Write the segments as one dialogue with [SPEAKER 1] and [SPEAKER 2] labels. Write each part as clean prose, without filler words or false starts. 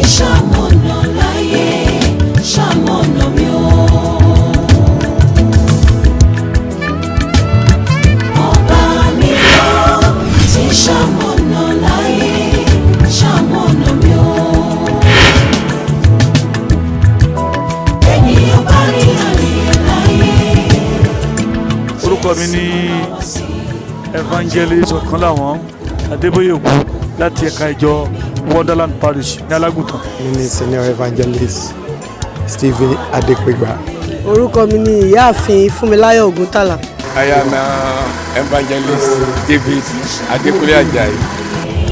[SPEAKER 1] Ṣamọ̀nà láyé, ṣamọ̀nà mi o. Ọba mi lọ tí ṣamọ̀nà láyé, ṣamọ̀nà mi o. Ènìyàn bá rí àríyá láyé.
[SPEAKER 2] Orúkọ mi ní Evangelist Ọ̀kànláwọ̀n Adébóyè Òkú láti ẹ̀ka ìjọ Wonderland Parish ní Alágùntàn.
[SPEAKER 3] Mi ni Senior Evangelist Stephen Adépégbà.
[SPEAKER 4] Orúkọ mi ni Ìyáàfin Fúnmiláyọ̀ Ògúntàlà.
[SPEAKER 5] I am Evangelist David Adekunle Ajayi.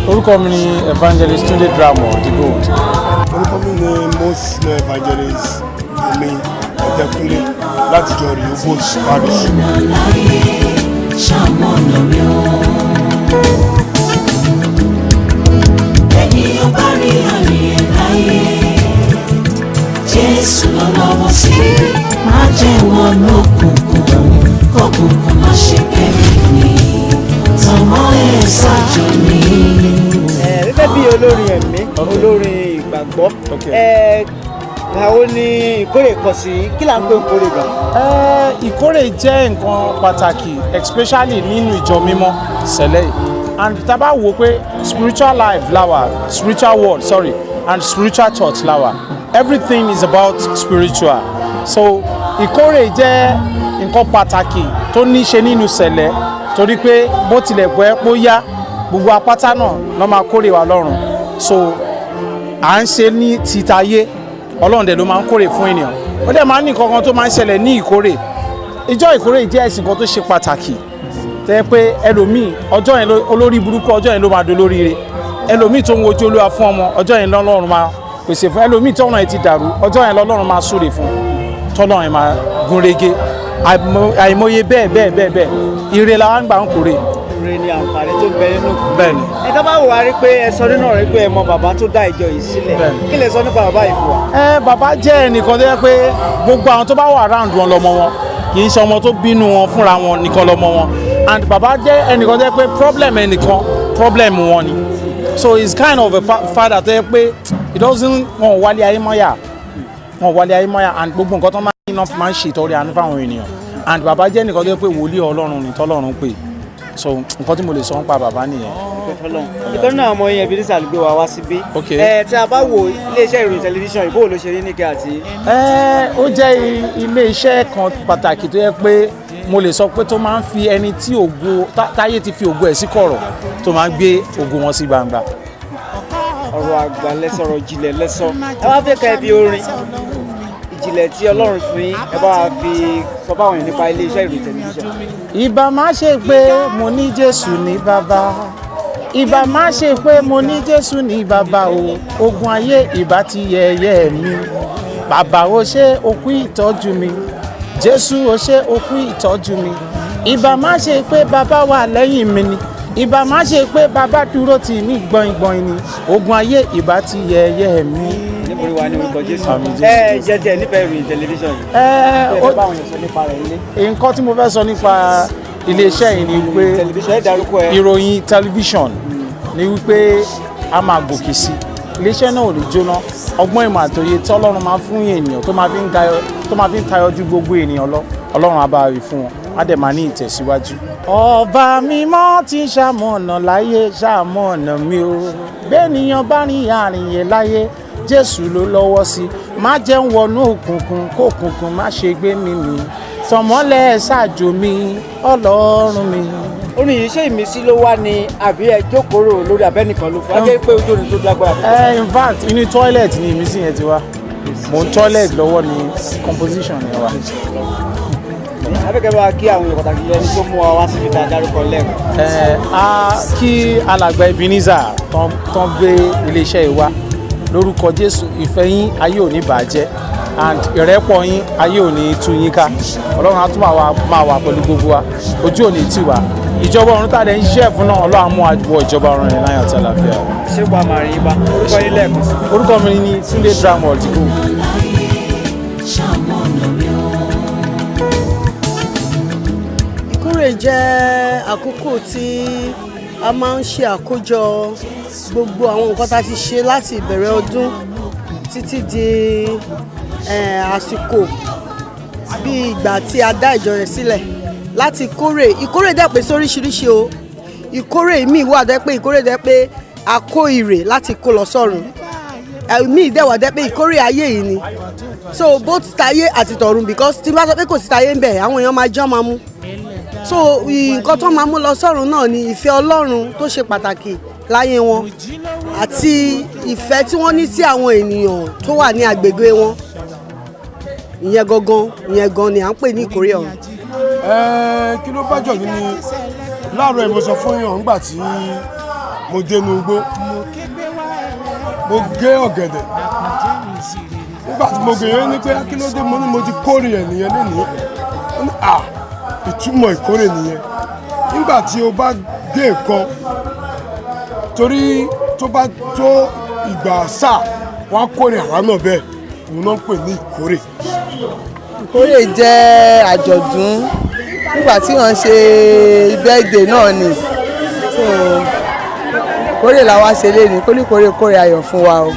[SPEAKER 6] Orúkọ mi ni Evangelist Tunde Dramo the Gold.
[SPEAKER 3] Orúkọ mi ni Most Senior Evangelist Yomi Ọ̀dẹ́kúnlé láti ìjọ Rehoboth Parish.
[SPEAKER 1] Láyé, ṣamọ̀nà mi o. Ènìyàn bá rí àríyá láyé, Jésù ló lọ́wọ́ sí. Má jẹ́ wọn lókùnkùn, kókùnkùn má ṣe kẹ́mi ní tọmọ ẹ̀ ṣáájú mi.
[SPEAKER 7] Ẹ gẹ́gẹ́ bí olórin ẹ̀mí, olórin ìgbàgbọ́, ẹ àwọn ní ìkórè kọ sí, kí là ń pè ìkórè gan?
[SPEAKER 6] Ìkórè jẹ́ nǹkan pàtàkì, especially nínú ìjọ mímọ́ sẹ̀lẹ̀ yìí, and tá a bá wò pé spiritual life lawa, spiritual world, sorry, and spiritual church lawa, everything is about spiritual. So ìkórè jẹ́ nǹkan pàtàkì tó ní ṣe nínú sẹ̀lẹ̀, torí pé bó tilẹ̀ pẹ́ bóyá, gbogbo apáta náà ló máa kórè wa lọ́run. So à ń ṣe ní titayé, Ọlọ́run dẹ̀ ló máa ń kórè fún ènìyàn. Ó dẹ̀ máa ń ní nǹkan kan tó máa ń ṣẹlẹ̀ ní ìkórè. Ìjọ ìkórè jẹ́ ẹ̀sìn kan tó ṣe pàtàkì tẹ́ pé ẹlòmíì, ọjọ́ yẹn olórí burúkú, ọjọ́ yẹn ló máa dolóríire. Ẹlòmíì tó ń wojú Olúwa fún ọmọ, ọjọ́ yẹn lọ́lọ́run máa pèsè fún. Ẹlòmíì tọ́nà ẹ̀ ti dàrú, ọjọ́ yẹn lọ́lọ́run máa súre fún, tọ́nà ẹ̀ máa gúnrégé. Àìmọye bẹ́ẹ̀ bẹ́ẹ̀ bẹ́ẹ̀ bẹ́ẹ̀. Ire la wá ń gbà ń kórè.
[SPEAKER 7] Ire ni àǹfààní tó ń bẹ nínú.
[SPEAKER 6] Bẹ́ẹ̀ ni.
[SPEAKER 7] Ẹ tá bá wò wá rí pé ẹ sọ nínú ọ̀rẹ́ pé ẹ mọ bàbá tó dá ìjọ yìí sílẹ̀.
[SPEAKER 6] Bẹ́ẹ̀ni.
[SPEAKER 7] Kí lẹ sọ nípa bàbá yìí fún wa?
[SPEAKER 6] Ẹ bàbá jẹ́ ẹnìkan tó yẹ pé gbogbo àwọn tó bá wà round wọn lọ́mọ wọn, kì í ṣe ọmọ tó bínú wọn fúnra wọn nìkan lọ́mọ wọn. And bàbá jẹ́ ẹnìkan tó yẹ pé problem ẹnìkan, problem wọn ni. So he's kind of a father tó yẹ pé he doesn't, wọn ò wálé ayé mọ́yà, wọn ò wálé ayé mọ́yà, and gbogbo nǹkan tó máa ń ná máa ń ṣètọrẹ àánú fáwọn ènìyàn. And bàbá jẹ́ ẹnìkan tó yẹ pé wòlíì Ọlọ́run ni tọ́lọ́run pè. So nǹkan tí mo lè sọ nípa bàbá nìyẹn.
[SPEAKER 7] Ìtọ́jú náà, ọmọ yẹn Ebenezer ló gbé wa wá síbí. Ẹ tí a bá wo iléeṣẹ́ ìròyìn tẹlifíṣàn, ìbò ló ṣe rí níkẹ́ àti.
[SPEAKER 6] Ẹ ó jẹ́ ilé iṣẹ́ kan pàtàkì tó yẹ pé mo lè sọ pé tó máa ń fi ẹni tí ògo táyé ti fi ògo ẹ̀ sí kọ̀rọ̀, tó máa ń gbé ògo wọn sí gbangba.
[SPEAKER 7] Ọ̀rọ̀ àgbà lẹ́sọ̀rọ̀, ìjìnlẹ̀ lẹ́sọ̀. Ẹ wá fẹ́ ka ẹ fi orin ìjìnlẹ̀ tí Ọlọ́run fún yín, ẹ bá wa fi sọ fáwọn èèyàn nípa iléeṣẹ́ ìròyìn tẹlifíṣàn.
[SPEAKER 6] Ìbá má ṣe pé mo ní Jésù ní bàbá, ìbá má ṣe pé mo ní Jésù ní bàbá o, ogun ayé ìbá ti yẹ̀yẹ́ mi. Bàbá, o ṣe okú ìtọ́jú mi. Jésù, o ṣe okú ìtọ́jú mi. Ìbá má ṣe pé bàbá wà lẹ́yìn mi ni, ìbá má ṣe pé bàbá dúró tì mí gbọ̀ngbọ̀n ni, ogun ayé ìbá ti yẹ̀yẹ́ mi.
[SPEAKER 7] Níborí wa ní orúkọ Jésù.
[SPEAKER 6] Àmín, Jésù.
[SPEAKER 7] Ẹ jẹ́ tiẹ̀ nífẹ̀ẹ́ ìròyìn tẹlifíṣàn yìí.
[SPEAKER 6] Ẹ
[SPEAKER 7] ẹ
[SPEAKER 6] ó
[SPEAKER 7] fẹ́ báwọn èèyàn sọ nípa rẹ̀ nílé.
[SPEAKER 6] Nǹkan tí mo fẹ́ sọ nípa iléeṣẹ́ yìí ni pé
[SPEAKER 7] tẹlifíṣàn, ẹ dárúkọ ẹ.
[SPEAKER 6] Ìròyìn tẹlifíṣàn ni wípé a máa gòkè sí i. Iléeṣẹ́ náà ò lè jóná. Ọgbọ́n, ìmọ̀ àtòye tí Ọlọ́run máa fún ènìyàn tó máa fi ń tayọ ju gbogbo ènìyàn lọ, Ọlọ́run á bá rí fún wọn, á dẹ̀ máa ní ìtẹ̀síwájú. Ọba mímọ́ tí ń ṣamọ̀nà láyé, ṣamọ̀nà mi o. Bẹ́ẹ̀nìyàn bá rìn àrìnyè láyé, Jésù ló lọ́wọ́ sí. Má jẹ́ ń wọnú òkùnkùn, kó òkùnkùn má ṣe gbé mi mì. Tọ̀mọ́lẹ̀ ṣáàjò mi, Ọlọ́run mi.
[SPEAKER 7] Orin yìí, ṣé ìmísí ló wá ní àbí ẹ jókòó rò lórí abẹ́nìkan ló fún wa jẹ́ pé ojú orin tó lágbára púpọ̀?
[SPEAKER 6] In fact, inú toilet ni ìmísí yẹn ti wá. Mò ń toilet lọ́wọ́ ni composition yẹn wà.
[SPEAKER 7] Afẹ́kẹ́ bá wa kí àwọn èèyàn pàtàkì lẹ́ni tó mú wa wá síbi tá a dárúkọ lẹ́ẹ̀kan.
[SPEAKER 6] Ẹ a kí alàgbà Ebenezer tán gbé iléeṣẹ́ yìí wá. Lórúkọ Jésù, ìfẹ́ yín, ayé ò ní bàjẹ́, and ìrẹ́pọ̀ yín, ayé ò ní tú yín ká. Ọlọ́run á tún máa wà pẹ̀lú gbogbo wa, ojú ò ní tì wá. Ìjọba ọ̀run tá a lè ń ṣiṣẹ́ fún náà, Ọlọ́run á mú wa wọ ìjọba ọ̀run yẹn láyọ̀ àti àlàáfíà.
[SPEAKER 7] Ṣé wàá máa rí yín bá? Orúkọ yín lẹ́ẹ̀kan sí.
[SPEAKER 6] Orúkọ mi ni Túndé Dramol Dìgbò.
[SPEAKER 1] Ṣamọ̀nà mi o.
[SPEAKER 4] Ìkórè jẹ́ àkókò tí a máa ń ṣe àkójọ gbogbo àwọn nǹkan tá a ti ṣe láti ìbẹ̀rẹ̀ ọdún. Títí di àsìkò bí ìgbà tí a dá ìjọ yẹn sílẹ̀ láti kórè. Ìkórè dẹ̀ pé sóríṣiríṣi o. Ìkórè míì wà dẹ́ pé ìkórè dẹ́ pé a kó ìrè láti kó lọ sọ́run. Míì dẹ̀ wà dẹ́ pé ìkórè ayé yìí ni. So both tayé àti tọ̀run, because tí n bá sọ pé kò sí tayé ń bẹ̀, àwọn èèyàn máa jọ́ máa mú. So nǹkan tó máa mú lọ sọ́run náà ni ìfẹ́ Ọlọ́run tó ṣe pàtàkì láyé wọn àti ìfẹ́ tí wọ́n ní sí àwọn ènìyàn tó wà ní agbègbè wọn. Ìyẹn gangan, ìyẹn gan ni à ń pè ní ìkórè ọ̀run.
[SPEAKER 3] Ẹ kí ló bá jọ̀dún ni láàárọ̀ ẹ̀, mo sọ fún yàn nígbà tí mo dénú igbó, mo gé ọ̀gẹ̀dẹ̀. Nígbà tí mo gé yẹn ní pé kí ló dé, mo ní mo ti kórè ẹ̀ nìyẹn lénìí. Ó ní à ìtumọ̀ ìkórè nìyẹn, nígbà tí o bá gé nǹkan, torí tó bá tó ìgbà sáà, wọ́n á kórè àwa náà. Bẹ́ẹ̀ òun náà ń pè ní ìkórè.
[SPEAKER 8] Ìkórè jẹ́ àjọ̀dún nígbà tí wọ́n ṣe birthday náà ni. So ìkórè làwa ṣe léni, kólíkórè kórè ayọ̀ fún wa o.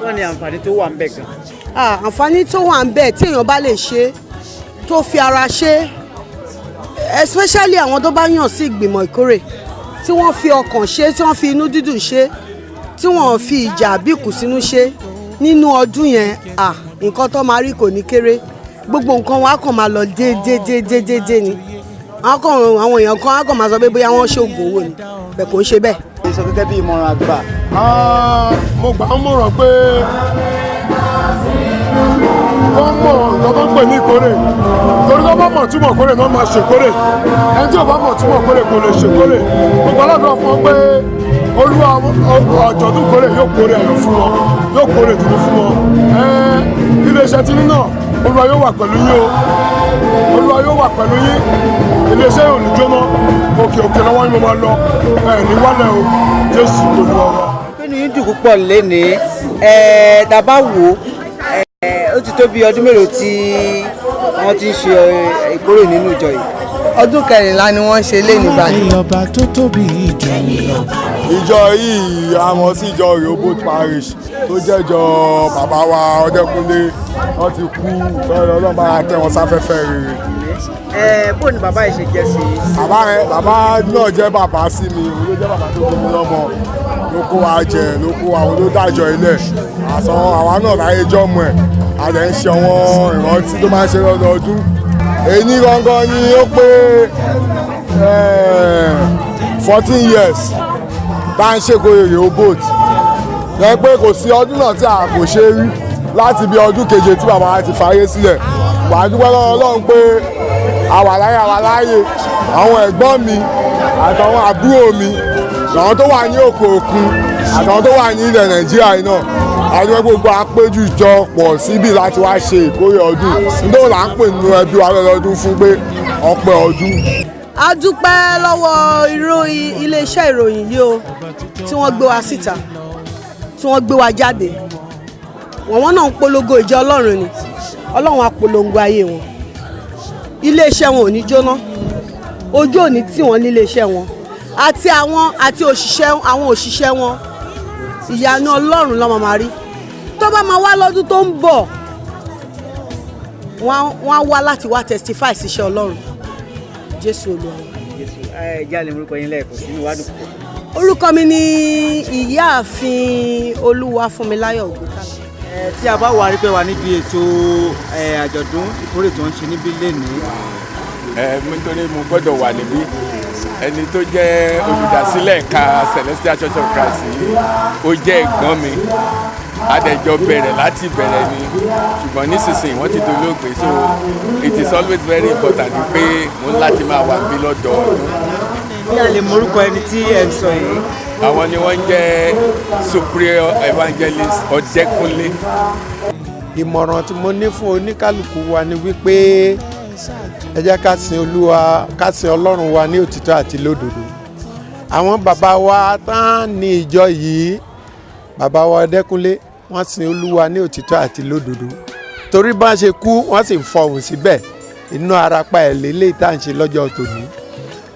[SPEAKER 7] Wọ́n ní àǹfààní tó wà ń bẹ̀ gan.
[SPEAKER 4] Ah, àǹfààní tó wà ń bẹ̀ tí èèyàn bá lè ṣe, tó fi ara ṣe, especially àwọn tó bá yàn sí ìgbìmọ̀ ìkórè, tí wọ́n fi ọkàn ṣe, tí wọ́n fi inú dídùn ṣe, tí wọ́n fi ìjà àbí ìkùnsínú ṣe nínú ọdún yẹn, ah, nǹkan tó máa rí kò ní kéré. Gbogbo nǹkan wọn á kàn máa lọ déédéédéédéé ni. Àwọn kan, àwọn èèyàn kan á kàn máa sọ pé bóyá wọ́n ṣoògùn owó ni, bẹ́ẹ̀ kò ń ṣe bẹ́ẹ̀.
[SPEAKER 7] Ẹ sọ gẹ́gẹ́ bí ìmọ̀ràn àgbà.
[SPEAKER 3] Ah, mo gbà ń mọ̀ràn pé wọ́n mọ̀ nǹkan tó ń pè ní ìkórè, torí tó bá mọ̀ túmọ̀ ìkórè náà máa ṣèkórè. Ẹni tí ò bá mọ̀ túmọ̀ ìkórè kò lè ṣèkórè. Gbogbo aládùn fún wọn pé Olúwa àjọ̀dún ìkórè yóò kórè ayọ̀ fún wọn, yóò kórè ìdùnnú fún wọn. Iléeṣẹ́ tí nínà, Olúwa yóò wà pẹ̀lú yín o, Olúwa yóò wà pẹ̀lú yín. Iléeṣẹ́ yóò ní jóná. Òkè òkè lọ́wọ́ yín mo máa lọ, ẹ̀ ní wálẹ̀ o. Jésù Olúwa wa.
[SPEAKER 7] Inú yín dùn púpọ̀ lénìí. Ẹ tá a bá wò ó, ó ti tó bí ọdún mélòó tí wọ́n ti ń ṣe ìkórè nínú ìjọ yìí?
[SPEAKER 8] Ọdún 14 ni wọ́n ṣe léni báyìí.
[SPEAKER 1] Ọba tó tóbi jù lọ.
[SPEAKER 5] Ìjọ yìí, a mọ̀ sí ìjọ Rehoboth Parish, tó jẹ́ ìjọ bàbá wa Ọdẹkùnlé. Wọ́n ti kú lọ́dọ̀. Ọlọ́run bá tẹ́ wọn sáfẹ́fẹ́ rere.
[SPEAKER 7] Ẹ bó ni bàbá yìí ṣe jẹ́ sí i?
[SPEAKER 5] Bàbá rẹ, bàbá náà jẹ́ bàbá sí mi. Òun ló jẹ́ bàbá tó bí mi lọ́mọ, ló kó wa jẹ, ló kó wa, òun ló dájọ́ ilẹ̀ àsán àwa náà láyé jọ́mọ ẹ̀. A lè ń ṣe àwọn ìrántí tó máa ń ṣe lọ́dọọdún. Èyí gangan ni ó pé 14 years bá ń ṣèkórè Rehoboth yẹn, pé kò sí ọdún náà tí a kò ṣe rí láti bí ọdún keje tí bàbá wa ti fàyè sílẹ̀. Wà á dúpẹ́ lọ́wọ́ Ọlọ́run pé àwa láyé, àwa láàyè. Àwọn ẹ̀gbọ́n mi àtàwọn àbúrò mi, àwọn tó wà ní òkè òkun àtàwọn tó wà ní ilẹ̀ Nàìjíríà yìí náà, àdúgbò gbogbo apéjú jọ pọ̀ síbí láti wá ṣe ìkórè ọdún. Nítorí là ń pè nínú ẹbí wa lọ́dọọdún fún pé ọpẹ́ ọdún.
[SPEAKER 4] A dúpẹ́ lọ́wọ́ irú iléeṣẹ́ ìròyìn yìí o, tí wọ́n gbé wa síta, tí wọ́n gbé wa jáde. Wọ́n náà ń polongo ìjọ Ọlọ́run ni. Ọlọ́run á polongo ayé wọn. Iléeṣẹ́ wọn ò ní jóná, ojú ò ní tì wọ́n ní iléeṣẹ́ wọn àti àwọn àti òṣìṣẹ́, àwọn òṣìṣẹ́ wọn. Ìyanu Ọlọ́run ló máa rí. Tó bá máa wá lọ́dún tó ń bọ̀, wọ́n á wá láti wá testify síṣẹ́ Ọlọ́run. Jésù Olúwa wa.
[SPEAKER 7] Jésù. Ẹ jẹ́ àlè orúkọ yín lẹ́ẹ̀kan sínú wádùn púpọ̀.
[SPEAKER 4] Orúkọ mi ni Ìyáàfin Olúwafúnmiláyọ̀ Ògúntàlá.
[SPEAKER 7] Ẹ tí a bá wà rí pé wà níbi ètò àjọ̀dún ìkórè tó ń ṣe níbí lénìí.
[SPEAKER 5] Ẹ nítorí mo gbọ́dọ̀ wà níbí. Ẹni tó jẹ́ olùdásílẹ̀ ẹ̀ka Celestial Church of Christ yìí, ó jẹ́ ẹ̀gbọ́n mi. Adẹ̀jọ bẹ̀rẹ̀ láti bẹ̀rẹ̀ ni, ṣùgbọ́n nísinsìnyí wọ́n ti dolóògbé. So it is always very important pé mo ń láti máa wà níbí lọ́dọọdún.
[SPEAKER 7] Kí a lè mọ orúkọ ẹni tí ẹ ń sọ yìí?
[SPEAKER 5] Àwọn ni wọ́n jẹ́ Superior Evangelist Ọ̀dẹ́kúnlé.
[SPEAKER 9] Ìmọ̀ràn tí mo ní fún oníkálukú wa ni wípé ẹ jẹ́ ká sin Olúwa, ká sin Ọlọ́run wa ní òtítọ́ àti lódodo. Àwọn bàbá wa tán ní ìjọ yìí, bàbá wa Ọdẹ́kúnlé, wọ́n sin Olúwa ní òtítọ́ àti lódodo, torí bá ṣe kú, wọ́n sì ń fọhùn síbẹ̀. Inú arapa ẹ̀ lélẹ́yìí tá à ń ṣe lọ́jọ́ tòní,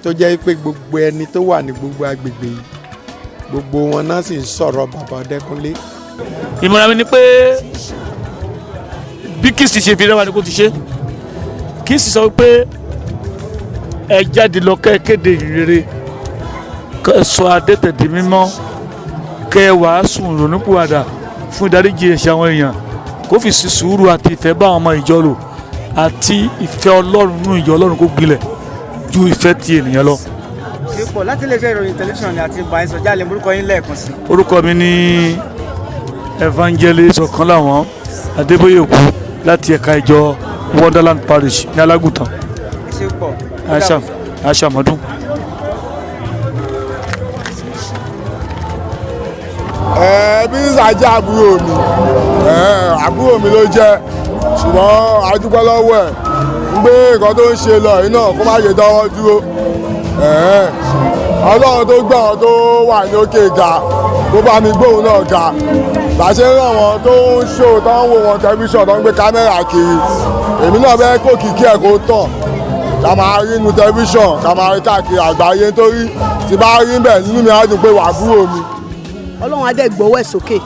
[SPEAKER 9] tó jẹ́ pé gbogbo ẹni tó wà ní gbogbo agbègbè yìí, gbogbo wọn náà sì ń sọ̀rọ̀ bàbá Ọdẹ́kúnlé.
[SPEAKER 2] Ìmọ̀ràn mi ni pé bí Kristi ṣe fi rẹwà ni kò ti ṣe. Kristi sọ pé ẹ jáde lọ kẹ́ ẹ kéde ìhìnrere, kẹ́ ẹ sọ adẹ́tẹ̀ di mímọ́, kẹ́ ẹ wàásù ìrònúpìwàdà fún ìdáríjì ẹ̀ṣẹ̀ àwọn èèyàn, kó fi sí sùúrù àti ìfẹ́ bá àwọn ọmọ ìjọ lò, àti ìfẹ́ Ọlọ́run nínú ìjọ Ọlọ́run kó gbilẹ̀ ju ìfẹ́ ti ènìyàn lọ.
[SPEAKER 7] Ṣe pọ̀ láti iléeṣẹ́ ìròyìn tẹlifíṣàn ni àti bá yín sọ jálẹ̀ orúkọ yín lẹ́ẹ̀kan sí.
[SPEAKER 2] Orúkọ mi ni Evangelist Ọ̀kànláwọ̀n Adébóyè Òkú láti ẹ̀ka ìjọ Wonderland Parish ní Alágùntàn.
[SPEAKER 7] Ṣe pọ̀.
[SPEAKER 2] Aṣàmọ́dún.
[SPEAKER 5] Ebenezer jẹ́ àbúrò mi, àbúrò mi ló jẹ́, ṣùgbọ́n a dúpẹ́ lọ́wọ́ ẹ̀ ń gbé nǹkan tó ń ṣe lọ yìí náà kó má ṣe dánwọ́ dúró. Ọlọ́run tó gbọ́ àwọn tó wà ní òkè ga kó bá mi gbóhùn náà ga bá ṣe ń ràn wọ́n tó ń ṣó tó ń wò wọ́n tẹlifíṣàn tó ń gbé kámẹ́rà kiri, èmi náà fẹ́ kó kìkì ẹ̀ kó tàn ká máa rí inú tẹlifíṣàn, ká máa rí káàkiri àgbáyé, nítorí tí bá rí bẹ́ẹ̀ nínú mi á dùn pé wàá búrò mi.
[SPEAKER 4] Ọlọ́run á dẹ̀ gbọ́wọ́ ẹ̀ sókè,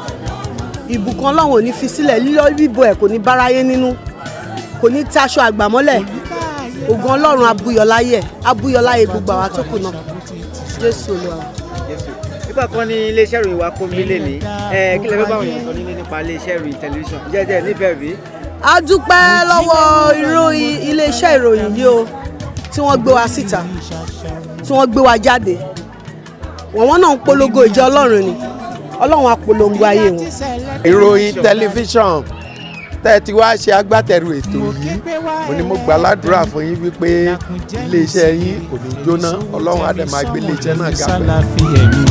[SPEAKER 4] ìbùkún Ọlọ́run ò ní fi sílẹ̀, lílọ bíbọ̀ ẹ̀ kò ní báráyé nínú, kò ní taṣọ àgbàmọ́lẹ̀. Ògo Ọlọ́run abúyọláyé ẹ̀, abúyọláyé gbogbo àwa tó kù náà. Jésù Olúwa.
[SPEAKER 7] Nígbà kan ní iléeṣẹ́ ìròyìn wa kó mi lè ní kí lè fẹ́ báwọn èèyàn sọ nílé nípa iléeṣẹ́ ìròyìn tẹlifíṣàn jẹ́jẹ́ nífẹ̀ẹ́ bí.
[SPEAKER 4] A dúpẹ́ lọ́wọ́ iléeṣẹ́ ìròyìn yìí o, tí wọ́n gbé wa síta, tí wọ́n gbé wa jáde. Wọ́n náà ń polongo ìjọ Ọlọ́run ni, Ọlọ́run á polongo ayé wọn.
[SPEAKER 9] Ìròyìn tẹlifíṣàn tẹ́ ẹ ti wá ṣe agbátẹrù ètò yìí, mo ní mo gbà ládùúrà fún yín wípé iléeṣẹ́ yín kò ní jóná, Ọlọ́run á dẹ̀ máa gbé iléeṣẹ́ náà ga pẹ̀lú.